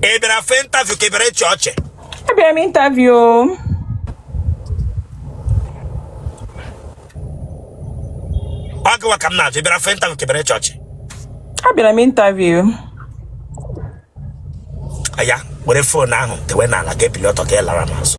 Ị bịara for interview ka ị bịara ịchị ọchị? Abịara m interview o. Ọ gịwa ka m na-ajụ, ị bịara for interview ka ị bịara ịchị ọchị? Abịara m interview. Ya were phone ahụ dewe n'ala, gị ebili ọtọ ka ị lara m azụ.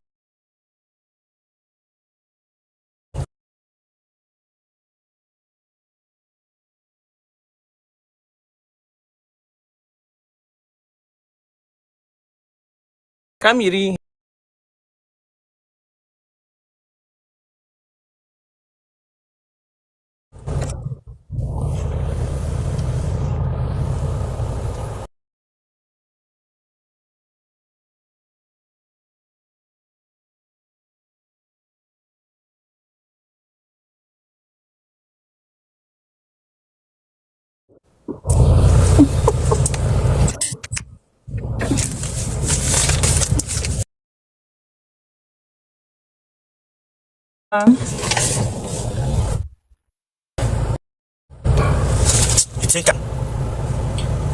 Ka m yiri ihe. You think I'm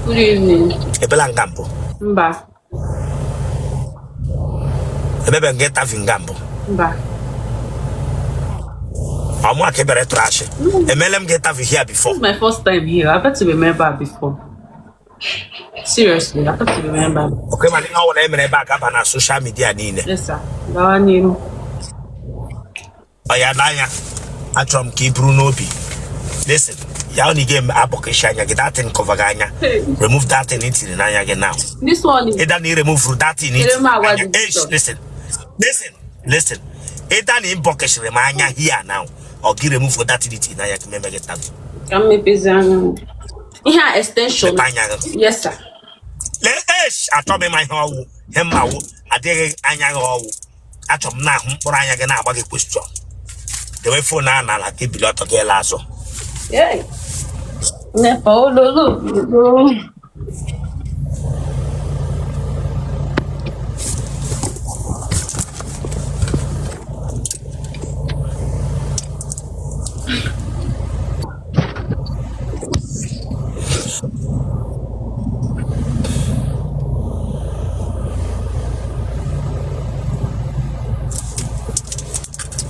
Good evening. Ebela nga mbụ? Mba. Emebe nga interview nga mbụ? Mba. Ọ mụ ka ị bịara ịtụrụ ashị? Emele m gị interview here before? This is my first time here. I've had to remember before. Seriously, I've had to remember. Okay, mana ihe ọ bụla emere ebe a ga-aba na social media niile. Yes, sir. Gawa n'ihu. Ọ ya n'anya, achọrọ m ka ị buru n'obi. Listen, ya na ị ga-abọkịshi anya gị, that thing cover gị anya. Remove that thing i tiri n'anya gị now. This one is Ịda na ị remove that thing i Chere tiri m agwa n'anya. gị. Eish, listen, listen, listen. Ịda na ị bọkịshiri m anya here now, ọ gị remove that thing i tiri n'anya gị meme gị tattoo. Ka m mepezi anya m. Ihe a extension. Mepe anya gị. Yes, sir. Lee, eish, achọghị m ịma ihe ọ wụ, ihe mma wụ adịghị anya gị ọwụ. Achọrọ m na-ahụ mkpụrụ anya gị na-agba gị question. Dewe phone ahụ n'ala ka ebili ọtọ gị ele azụ. Nepa ololo.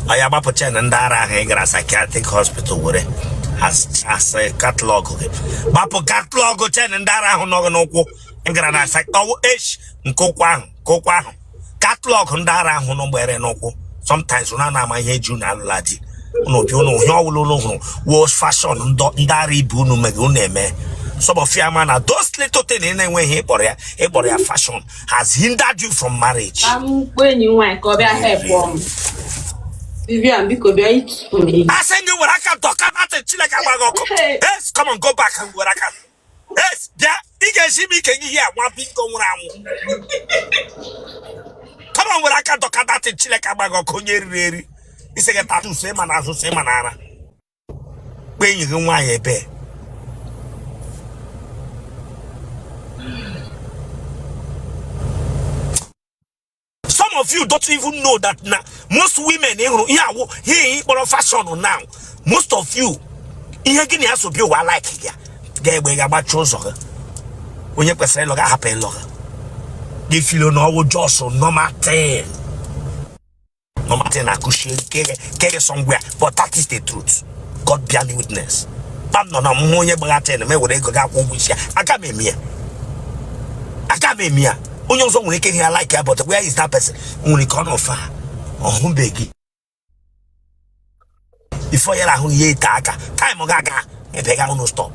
Ọ ya gbapụ chain ndị ara ahụ ị gara psychiatric hospital were as catalog gị. Gbapụ catalog chain ndị ara ahụ nọ gị n'ụkwụ ị gara na ọwụ h nke ụkwụ ahụ, nke ụkwụ ahụ, catalog ndị ara ahụ nọ gbere n'ụkwụ. Sometimes unu na-ama ihe eji unu alụla di unu bi unu ihe ọwụla unu hụrụ wụ fashion ndị ara ibe unu mege unu eme. Some of you ama na those little thing ị na-enweghị ịkpọrọ ya, ịkpọrọ ya fashion has hindered you from marriage. Ka m kpọọ enyi m nwaanyị ka ọ bịa help m. Vivian, biko bịa ịtụ m ihe. Asị gị were aka dọka that thing, Chineke agba gị ọkụ. Yes, come on, go back and were aka. Yes, bịa, ị ga-esi m ike gị ihe a nwa bingo nwụrụ anwụ. Come on, were aka dọka that thing, Chineke agba gị ọkụ, onye riri eri. Isi gị tattoo so ịma n'azụ so ịma n'ara. Kpọọ enyi gị nwaanyị ebe. Some of you don't even know that na most women ị hụrụ ihe awụ ihe ị kpọrọ fashion now. Most of you ihe gị na ya so bi ụwa like gị ga-egbe ga-agbachi ụzọ gị. Onye kwesịrị ịlụ gị ahapụ ịlụ gị. Gị feel na ọwụ just normal thing. Normal thing akụchie kere somewhere, but that is the truth. God bear me witness. Pam nọ na mụ onye gbagha chain m ewere ego ga-akwụ ụgwọ isi ya. Aga m eme ya. Aga m eme ya. Onye ọzọ nwere ike ihe ya like ya, but where is that person? Nwere ike ọ nọ far. Ọ hụbeghị. Before ya ahụ ihe ete aka, time ga-aga ebe ga unu stop.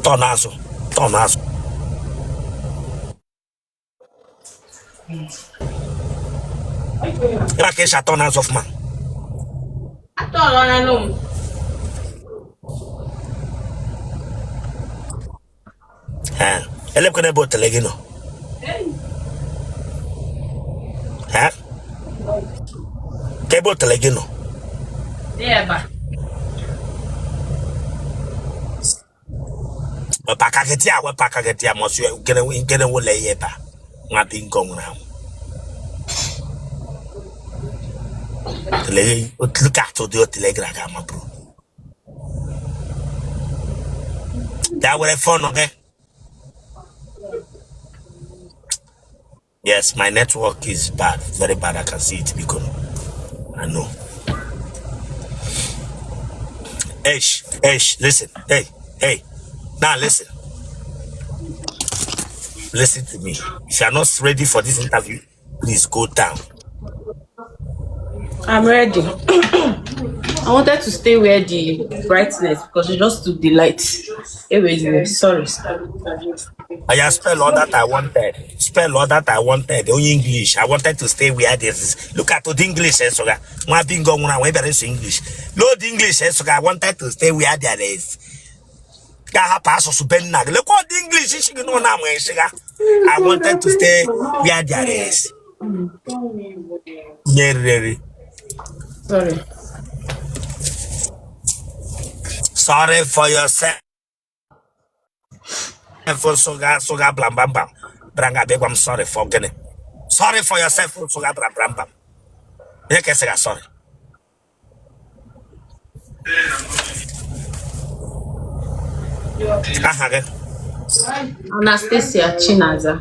Turn azụ, turn azụ. Ịma ka esi a-turn azụ ọfụma. Atọọlọla nụ m. Ee, elekwana ebe otele gị nọ. Ee, ka ebe otele gị nọ. Wepụ aka gị tia, wepụ aka gị tia, ma ọsị nkere wụlọ ihe ebe a nwa bingo nwụrụ anwụ. Otele gị, look at ụdị otele gị aga ama bro. Bịa were phone gị. Yes, my network is bad, very bad. I can see it because I know. Ish, ish, listen. Hey, hey. Now listen. Listen to me. If you are not ready for this interview, please go down. I'm ready. I wanted to stay where the brightness because you just took the light. Anyway, sorry. I spell all that I wanted. Spell all that I wanted. Only English. I wanted to stay where this is. Look at the English, eh, soga. Nwa bingo nwa nwa bịara ịsụ English. Load English, eh, soga. I wanted to stay where there is. Ka hapụ asụsụ be nna gị. Lekwa ọdị English isi gị n'ụlọ amụ esi ga. I wanted to stay where there is. Nye riri. Sorry. Sorry for yourself. For soga soga blam bam bam. Branga beg I'm sorry for gịnị. Sorry for yourself for soga blam bam bam. Ihe ka esi ga sorry. Aha gị. Anastasia Chinaza.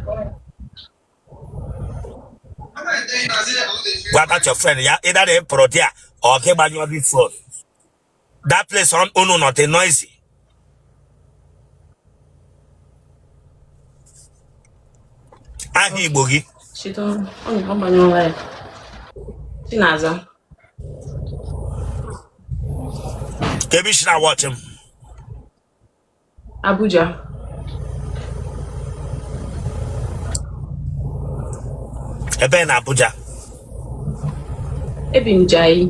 Gwa that your friend ya either they pụrụ there or gị gbanyụọ the phone. That place on unu nọ dị noisy. Aha Igbo gị. She don't. Oh, no, I'm not Chinaza. Ka ebe isi na watch m. Abuja. Ebe na Abuja. Ebi m Jayi.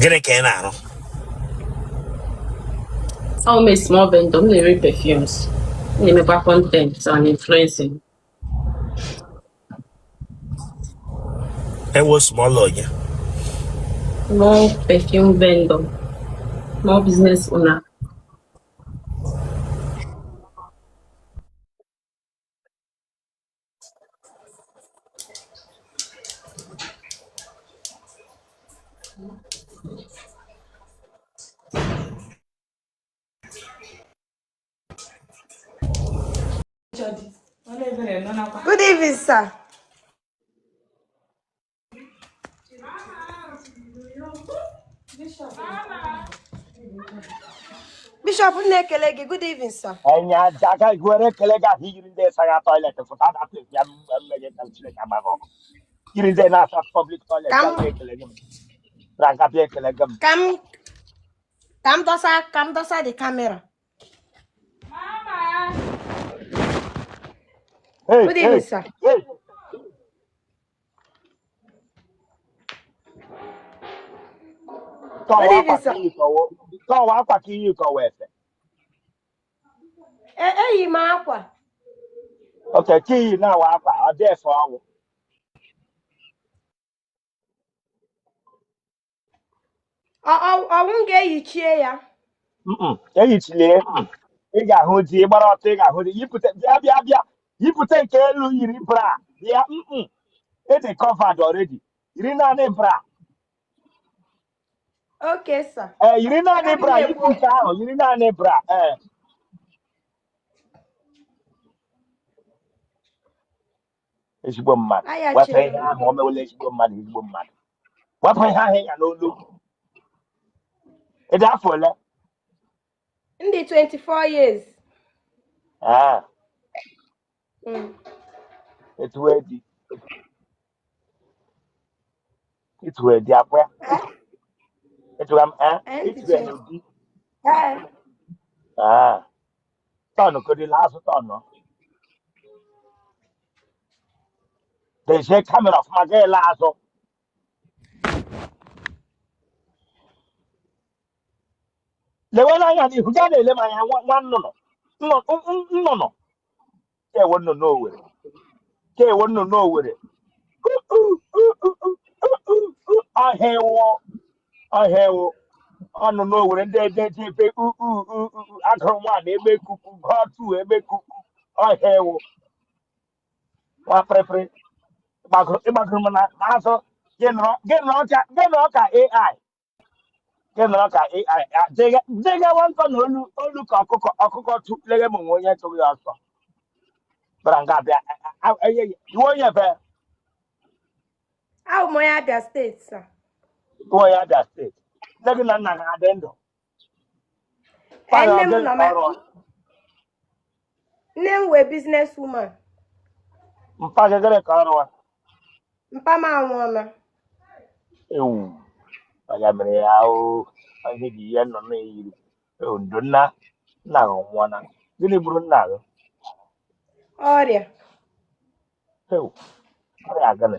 Gịnị ka ị na-arụ? I'm a small vendor. M na-ere perfumes. M na-emekwa content and influencing. Ewo small onye. Small perfume vendor. Small business owner. Good evening, sir. Bishop m na-ekele gị. Good evening, sir. Enya aka were ekele gị ahụ yiri ndị saga toilet fụta na place ya mmeghe ka Chineke agba gị ọkụ. Yiri ndị na-asa public toilet Ka ya m bịa ekele gị m. Ranka bịa ekele gị m. ka m ka m dọsa ka m dọsa the camera. Hey, Good hey, evening, sir. hey. Good Tọwa evening, akwa ka sir. iyi kọwa tọwa akwa ka iyi kọwa efe. Eyi m akwa. Okay, ka iyi na-awa akwa ọ dị efe ọnwụ. Ọwụ m ga-eyichie ya. Eyichilie ị ga-ahụ di ị gbara ọtọ ị ga-ahụ di yipụta bịa bịa bịa yipụta nke elu yiri bra bịa ịdị covered already yiri naanị bra. Okay, sir. Ee, yiri naanị Agaghị m bra ekwu yipụ nke ahụ yiri naanị bra ee ezigbo mmadụ wepụ Ayachiri ihe m. ahụ o mewela ezigbo mmadụ ezigbo mmadụ wepụ ihe ahụ ị ya n'olu. Ịdị afọ ole? Ndị 24 years. Ee, etuwe di ituwe di akwa Eh? etuwa m ee Eh, ndị ituwe 20. di Eh. ee tọnụ kodila azụ tọnụ dezie kamera ọfụma gaa ele azụ lewe n'anya n'ihu gaa na-ele m anya nwa nwa nnụnụ nnụnụ kewo nnụnụ owere kewo nnụnụ owere ọhịa ewu ọhịa ewu ọnụnụ owere ndị edeji ebe u u u u u, agụrụ nwa na ebe kuku gụọ tu ebe kuku ọhịa ewu nwa pịrịpịrị ịgbagoro ịgbagoro m na n'azụ gị nọrọ ka gị nọrọ ka AI Gị nọrọ ka AI dịgawa nkọ na olu olu ka ọkụkọ ọkụkọ tụlere m onwe onye tụrụ ya ọsọ bara nga abịa iwe onye ebe? Abụ m onye Abia State, sir. Iwe onye Abia State? Nne gị na nna gị adị ndụ? Ee, Nwaanyị nne m ọ gịnị nọ ka ma ọrụ? Nne m wee business woman. Mpa gị, gịnị ka ọrụ? Mpa m anwụọla. Ewu, ya mere ya o ihe ji ihe nọ na-eyiri. Ewu, ndo nna nna gị nwụọna. Gịnị gburu nna gị? Ọrịa. Ewu, ọrịa gịnị?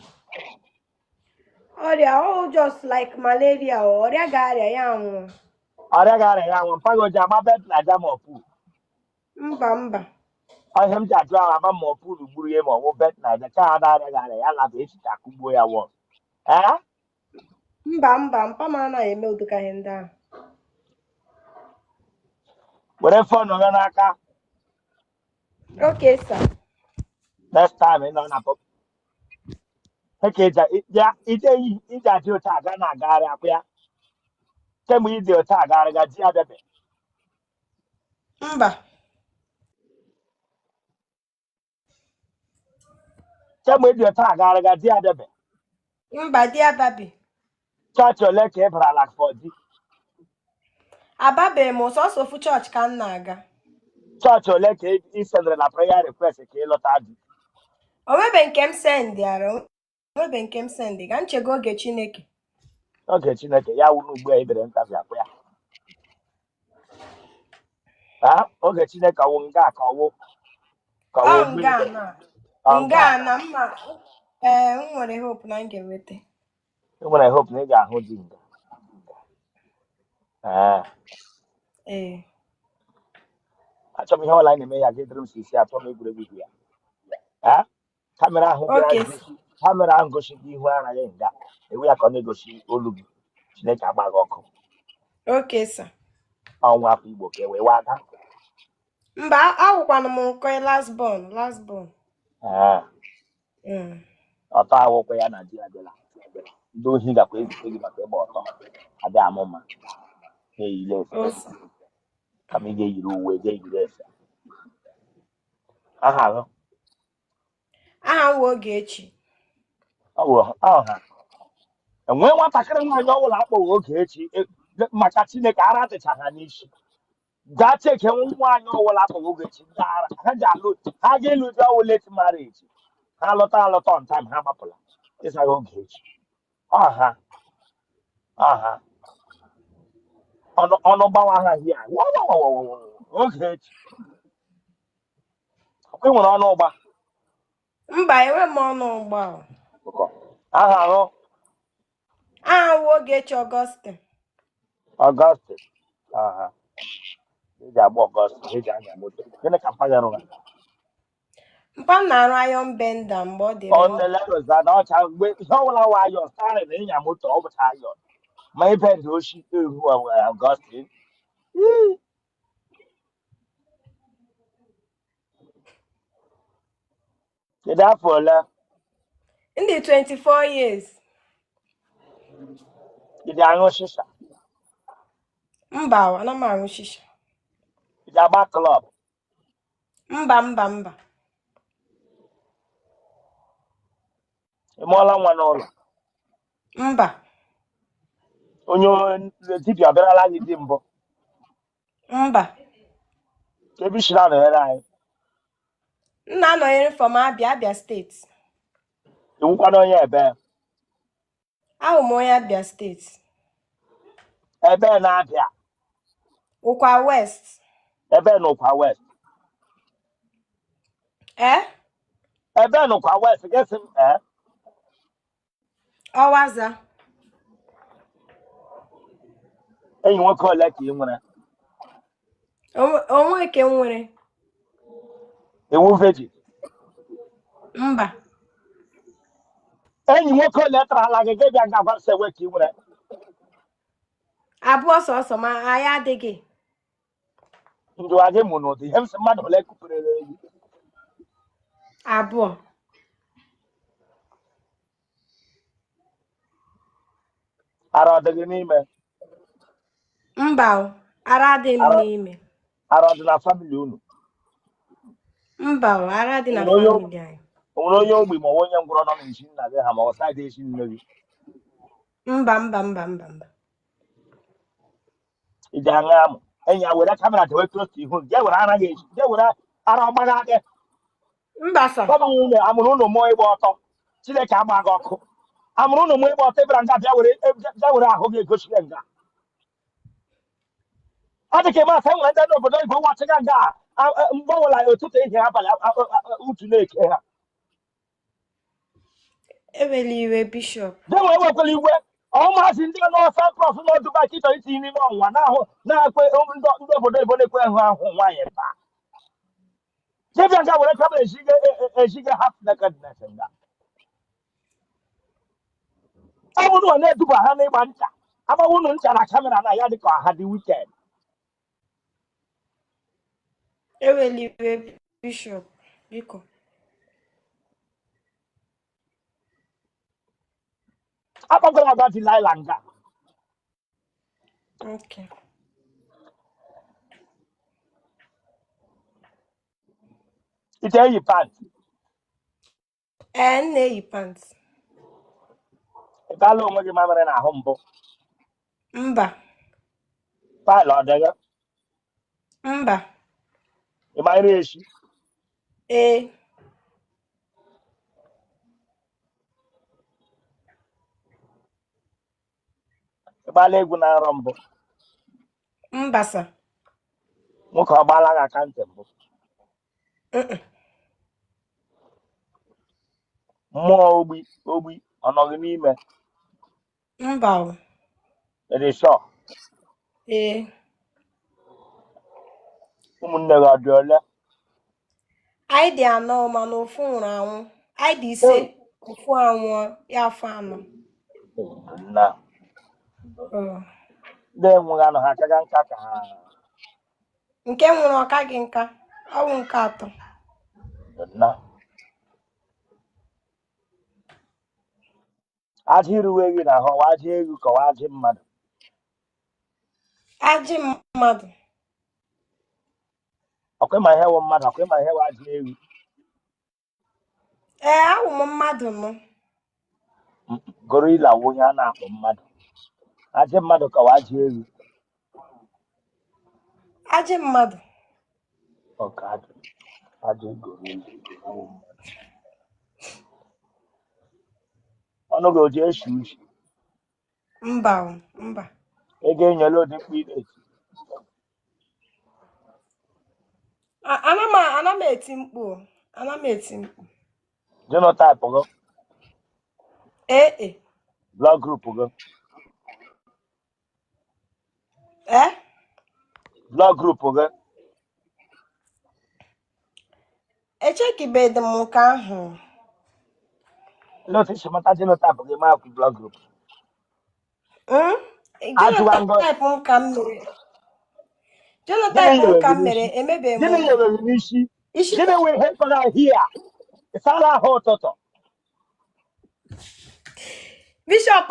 Ọrịa all just like malaria or ọrịa ga-arịa ya anwụọ. Ọrịa ga-arịa ya nwụ. Mpa gị o ji agba bet na aja ma ọ puu? Mba, mba. Ihe m ji ajụ ahụ ama ma ọ puru gburu ya ma ọ bụ bet na aja ka ha na-arịa ga-arịa ya laba echiche akụgbuo ya wọ ee. Mba, mba, mpa m anaghị eme ụdịka ihe ndị ahụ. Were phone gị n'aka. Okay, sir. Next time ị nọ na pop ka ije ije adị otu aga na-agagharị akwụ ya kemgbe ị dị otu agagharị ga di abịabe? Mba. Kemgbe ị dị otu agagharị ga di abịabe? Mba, di ababi. Chọọchị ole ka ị barala for di? Ababeghị m, sọsọ ofu chọọchị ka m na-aga. Chọọchị ole ka ị sendịrị na prayer request ka ị lụta di? Onwebe nke m sendịara, onwebe nke m sendị ga nchego oge Chineke. Oge Chineke ya wuru ugbu a ị bere ntabi akwụ ya. Ha? Oge Chineke ọwụ nga ka ọwụ ka Ọ ọwụ nga mgbe na ọ nga nga na na mma, ee, m nwere hope na m ga-enweta. Ị nwere hope na ị ga-ahụ di nga? Ee? Ee. Achọrọ m ihe ọbụla anyị na-eme ya ga-edere m sisi, achọrọ m egwuregwu ihu ya. Ee, camera ahụ bịara Okay. gosi camera ahụ gosi gị ihu ara gị nga ewe ya ka ọ na-egosi olu gị. Chineke agba gị ọkụ. Okay, sir. Ọnwa afọ Igbo ka e wee waa aka. Mba, awụkwanụ m nke last born, last born. Ee? Ọtọ awụkwa ya na di abịala. Ndị ohi gakwa ezute gị maka ịgba ọtọ adị amụ mma na-eyiri efe. O sir. Kama ị ga-eyiri uwe, ga-eyiri efe. Aha ahụ? Aha m wụ Ogechi. Ọ bụ ọha enwee nwatakịrị nwaanyị ọbụla akpọghị Ogechi maka Chineke ara dịcha ha n'isi. Gaa check nwaanyị ọbụla akpọghị Ogechi, ndị ara ha ji alụ ha ga-elu di ọwụ late marriage. Ha lọta alọta on time, ha gbapụla ịzaghị Ogechi. Ọha ọha ọnụ ọnụ gbawa ha hia. Ogechi, ị nwere ọnụ ụgba? Mba, enwe m ọnụ ụgba o. Aha ahụ? Aha m wụ Ogechi Augustine. Augustine. Aha eji agba Augustine, eji anya moto. Gịnị ka mpa gị rụrụ? Mpa m na-arụ iron bender mgbe ọ dịrị Ọ ndụ. na-eleroza na ọcha mgbe ihe ọbụla wa iron starị na ịnya moto ọ bụcha iron ma ibe ndị oshi ehu Augustine. Ii. Kedu afọ ole? Ndị 24 years. Ịdị aṅụ shisha? Mba o, ana m aṅụ shisha. Ịdị agba club? Mba, mba, mba. Ị mụọla nwa n'ụlọ? Mba. Onye dibịa ọ bịarala gị di mbụ? Mba. Ka ebe isi na-anọnyere anyị? M na-anọnyere from Abia, Abia State. Iwukwana onye ebe? Ahụ m onye Abia State. Ebe na-abịa? Ụkwa West. Ebe na Ụkwa West? Ee? Ebe na Ụkwa West gesi m ee? Ọwaza. Enyi nwoke ole ka ị nwere? Onwe nke m nwere. Iwu virgin? Mba. Enyi nwoke ole tarala gị gị bịa nga gwa sị enwe ka ị nwere? Abụọ sọsọ, ma anyị adịghị. Njụwa gị mụ n'ụdị ihe m sị mmadụ ole kupụrere gị? Abụọ. Ara ọ dị gị n'ime? Mba o, ara adịghị m Ara n'ime. Ara ọ dị na family unu? Mba o, ara dị na O nwere onye family anyị. O nwere onye ogbi ma ọ bụ onye ngwụrọ nọ n'ezi nna gị ha ma ọ side ezi nne gị? Mba, mba, mba, mba, mba. Iji aṅa amụ enyi ya were camera dewe close to ihu gị, jee were ara gị eji jee were ara ọgbaga gị. Mba sir. Gọvanọ unu amụrụ unu mụọ ịgba ọtọ. Chineke agba gị ọkụ. Amụrụ unu mụọ ịgba ọtọ, ịbịara nga bịa were ahụ gị egosi ya nga. Ọ dị ka ime asa nwere ndị n'obodo oyibo wachịga nga mgbe ọbụla, ụtụtụ, ehihie, abalị, utu na-eke ha. Ewela iwe, Bishop. Jee wee wekwala iwe. Ọmazi ndị nọ Cyprus nọ Dubai ka ị chọrọ itinye n'ime ọnwụnwa na-ahụ na-ekwe ndị obodo oyibo na-ekwe hụ ahụ nwaanyị taa. Jee bịa nga were camera eziga eziga half nakedness nga. Ọ bụrụ na ọ na-eduba ha n'ịgba ncha, agbawa unu ncha na camera na ya dị ka ha dị wicked. Ewela iwe, Bishop, biko. Akpagwara agwa Delilah nga. Okay. Ite eyi pant? Ee, m na-eyi pants. Ị baala onwe gị mamịrị n'ahụ mbụ? Mba. Pile ọ dị gị? Mba. Ị ma nri esi? Ee. Ị gbaala egwu na nrọ mbụ? Mba sir. Nwoke ọ gbaala gị aka ntị mbụ? Mm-mm. Mmụọ ogbi ogbi ọ nọ gị n'ime? Mba o. Ị dị sure? Ee. Ụmụnne gị ọ dị ole? Anyị dị anọ, mana ofu nwụrụ anwụ. Anyị dị ise, ofu anwụọ, ya afọ anọ. Na Oh. ndị enweghị anọ ha akaga nka ka ha? Nke nwụrụ ọ kaghị nka, ọ wụ nke atọ. Na ajị iruwe gị n'ahụ, ọwa ajị ewu ka ọwa ajị mmadụ? Ajị mmadụ. Ọkwa ịma ihe wụ mmadụ, ọkwa ịma ihe wụ ajị ewu? Ee, awụ m mmadụ nụ. Gorilla wụ onye a na-akpọ mmadụ. Ajị mmadụ ka ọwa ajị ewu? Ajị mmadụ. Ọka ajị ajị gorilla wụ mmadụ. Ọnụ gị o ji eshi ushi? Mba o, mba. Ego enyela ụdị mkpu ị na-eti? Ana m eti mkpu o. Ana m eti mkpu. Genotype gị? Ee e. Blood group gị? Ee? Blood group gị? Echekibedị m nke ahụ. Olee otu i si mata genotype gị ma akwụ blood group? Ajụwa ngọ. Genotype m ka m mere. Genotype Gịnị m nyere ka gị m mere n'isi? emebeghị m. Gịnị nyere gị n'isi? Isi. Gịnị wụ ihe kpọrọ ahịa? Ị sala ahụ ụtụtụ? Bishop.